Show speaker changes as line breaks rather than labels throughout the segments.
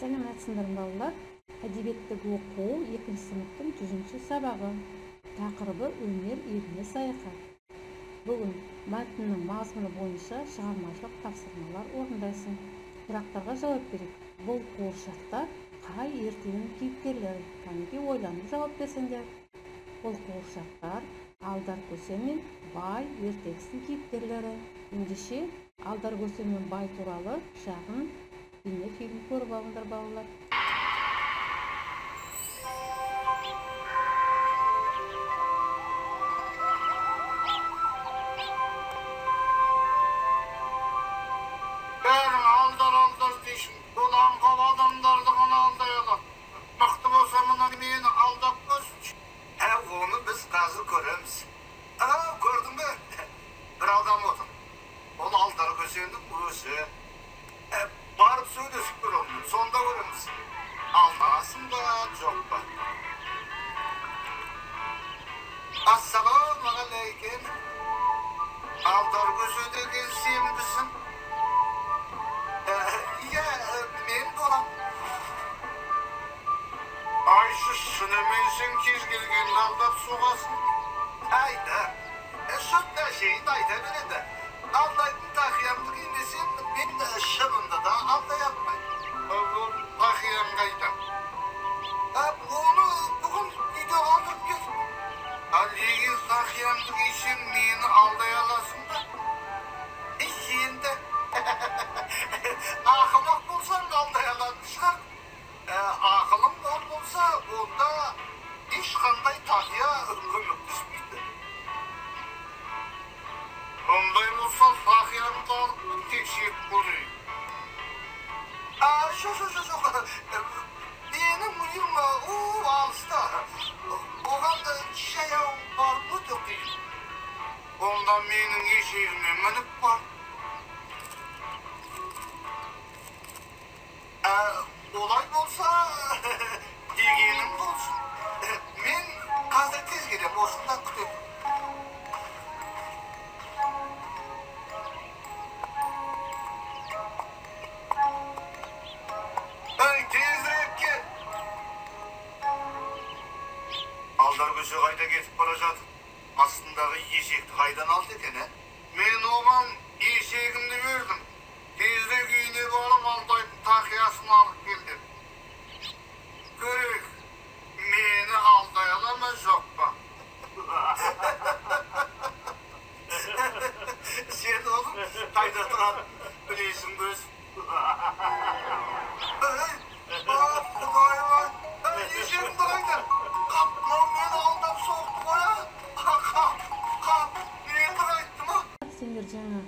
Сәлеметсіңдер ме, балалар? Әдебиеттік оқу 2-ші сыныптың 100-ші сабағы. Тақырыбы өнер еліне саяхат. Бүгін мәтіннің мазмұны бойынша шығармашылық тапсырмалар орындайсың. Сұрақтарға жауап берейік. Бұл қуыршақтар қай ертегінің кейіпкерлері? Кәнекей, ойланып жауап берсеңдер. Бұл қуыршақтар Алдар Көсе мен Бай ертегісінің кейіпкерлері. Ендеше Алдар Көсе мен Бай туралы шағын бейнефильм көріп алыңдар, балалар.
Бәрін алдар-алдар дейсің. Бұл аңқау адамдарды ғана алдай алады. Мықты болса, мына мені алдап көрсінші.
Ә, оны біз қазір көреміз. Ә, көрдің бе? Бір адам отыр. Ол Алдар Көсенің өзі. Ә, барып сөйлесіп көр онымен, сонда көреміз. Алданасың ба, жоқ па? Ассалаумағалейкем. Алдар Көсе деген сенбісің? Иә, мен болам.
Айшы, шынымен сен кез келгенді алдап соғасың.
Айда, жұрт әшейін айта береді. Алдайтын тақиямды кимесем, мен шыбынды да алдай алмаймын.
Бұл тақияң қайда?
Оны бүгін үйде қалдырып кеттім.
Ал егер тақиямды кисең, мені алдай аласың ба?
Енді ақымақ болсаң алдай алатын шығар. Ақылың мол болса, онда ешқандай тақия көмектеспейді.
Ондай болса, тақиямды алып бір тексеріп көрейін.
Жоқ, жоқ, жоқ, жоқ. Менің үйім алыста. Оған жаяу бару өте қиын.
Онда менің ешегіме мініп бар.
Олай болса, дегенім болсын. Мен қазір тез келем, осында күтемін.
Ей, тезірек кел.
Алдар Көсе қайда кетіп бара жатыр? Астындағы ешекті қайдан алды екен, ә?
Мен оған ешегімді бердім. Тезірек үйіне барып алдайтын тақиясын алып кел деп. Көрейік, мені алдай ала ма, жоқ па?
Сен oğlum қайда тұрады білесің бе өзің? Ей, құдайым ай, ешегімді қайда? Қап, мынау мені алдап соқты ғой, а? Қап, қап, енді қайтты ма?
Сендер жаңа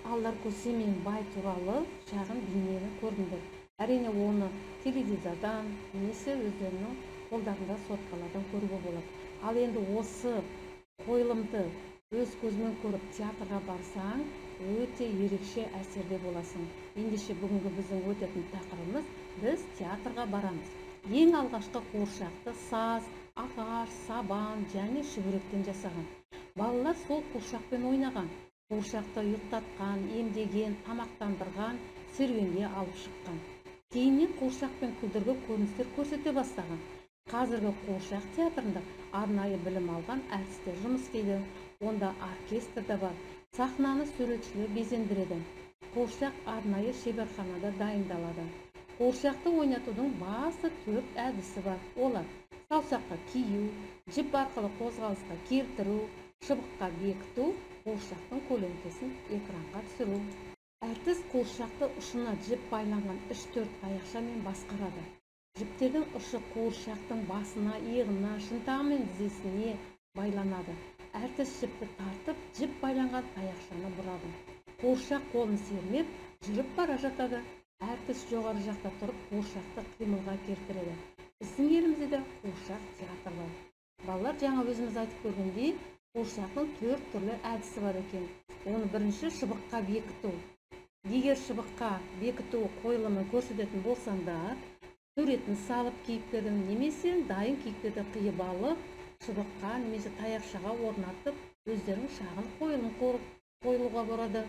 Алдар Көсе мен Бай туралы шағын бейнені көрдіңдер. Әрине, оны теледидардан немесе өздерінің қолдарында соткалардан көруге болады. Ал енді осы қойылымды өз көзімен көріп театрға барсаң, өте ерекше әсерде боласың. Ендеше бүгінгі біздің өтетін тақырыбымыз біз театрға барамыз. Ең алғашқы қуыршақты саз, ағаш, сабан және шүберектен жасаған. Балалар сол қуыршақпен ойнаған. Қуыршақты ұйықтатқан, емдеген, тамақтандырған, серуенге алып шыққан. Кейіннен қуыршақпен күлдіргі көріністер көрсете бастаған. Қазіргі қуыршақ театрында арнайы білім алған әртістер жұмыс істейді. Онда оркестр да бар. Сахнаны суретшілер безендіреді. Қуыршақ арнайы шеберханада дайындалады. Қуыршақты ойнатудың басты 4 әдісі бар. Олар: саусаққа кию, жіп арқылы қозғалысқа келтіру, шыбыққа бекіту, қуыршақтың көлеңкесін экранға түсіру. Әртіс қуыршақты ұшына жіп байланған 3-4 таяқшамен басқарады. Жіптердің ұшы қуыршақтың басына, иығына, шынтағы мен тізесіне байланады. Әртіс жіпті тартып, жіп байланған таяқшаны бұрады. Қуыршақ қолын сермеп, жүріп бара жатады. Әртіс жоғары жақта тұрып, қуыршақты қимылға келтіреді. Біздің елімізде де қуыршақ театры бар. Балалар, жаңа өзіміз айтып көргендей, қуыршақтың 4 түрлі әдісі бар екен. Оны бірінші шыбыққа бекіту. Егер шыбыққа бекіту қойылымын көрсететін болсаңдар, суретін салып кейіпкердің немесе дайын кейіпкерді қиып алып, шыбыққа немесе таяқшаға орнатып, өздерінің шағын қойылым қойылуға болады.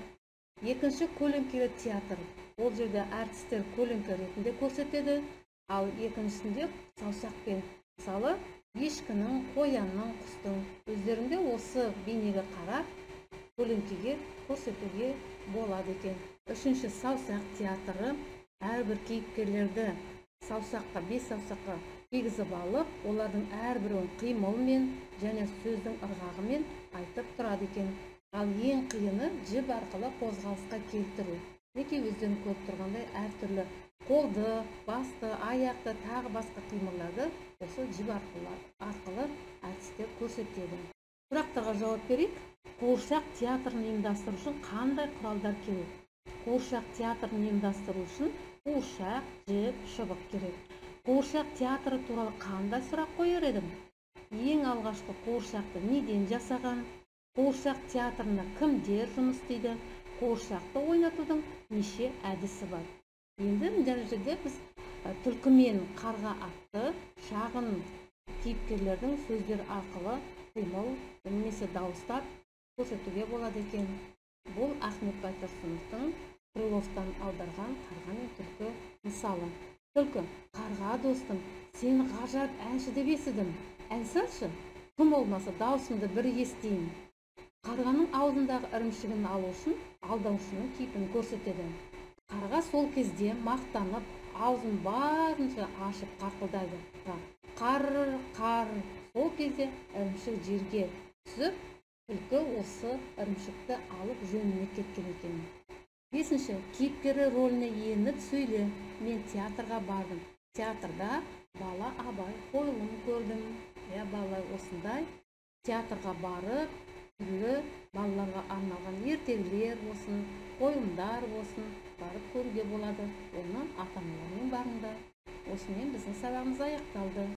Екінші көлеңкелі театр. Ол жерде әртістер көлеңке ретінде көрсетеді, ал екіншісінде саусақпен, мысалы, ешкінің, қоянның, құстың өздерінде осы бейнеге қарап көлеңкеге көрсетуге болады екен. Үшінші саусақ театры. Әрбір кейіпкерлерді саусаққа, 5 саусаққа кигізіп алып, олардың әрбіреуін қимылмен және сөздің ырғағымен айтып тұрады екен. Ал ең қиыны жіп арқылы қозғалысқа келтіру. Мінекей өздерің көріп тұрғандай әртүрлі қолды, басты, аяқты, тағы басқа қимылдарды осы жіп арқылы әртістер көрсетеді. Сұрақтарға жауап берейік. Қуыршақ театрын ұйымдастыру үшін қандай құралдар керек? Қуыршақ театрын ұйымдастыру үшін қуыршақ, жіп, шыбық керек. Қуыршақ театры туралы қандай сұрақ қояр едің? Ең алғашқы қуыршақты неден жасаған? Қуыршақ театрына кімдер жұмыс істейді? Қуыршақты ойнатудың неше әдісі бар? Енді мына жерде біз түлкі мен қарға атты шағын кейіпкерлердің сөздер арқылы қимыл немесе дауыстап көрсетуге болады екен. Бұл Ахмет Байтұрсыновтың Крыловтан аударған қарға мен түлкі мысалы. Түлкі: қарға достым, сен ғажап әнші деп естідім. Ән салшы, тым болмаса даусыңды бір естейін. Қарғаның аузындағы ірімшігін алу үшін алдаушының кейпін көрсетеді. Қарға сол кезде мақтанып, аузын барынша ашып қарқылдайды. Қар, қар. Сол кезде ірімшік жерге түсіп, түлкі осы ірімшікті алып жөніне кеткен екен. Бесінші, кейіпкері рөліне еніп сөйле. Мен театрға бардым. Театрда бала Абай қойылым көрдім. Я балалар осындай театрға барып, түрлі балаларға арналған ертегілер болсын, қойылымдар болсын, барып көруге болады. Оны ата-аналармен барыңдар. Осымен біздің сабағымыз аяқталды.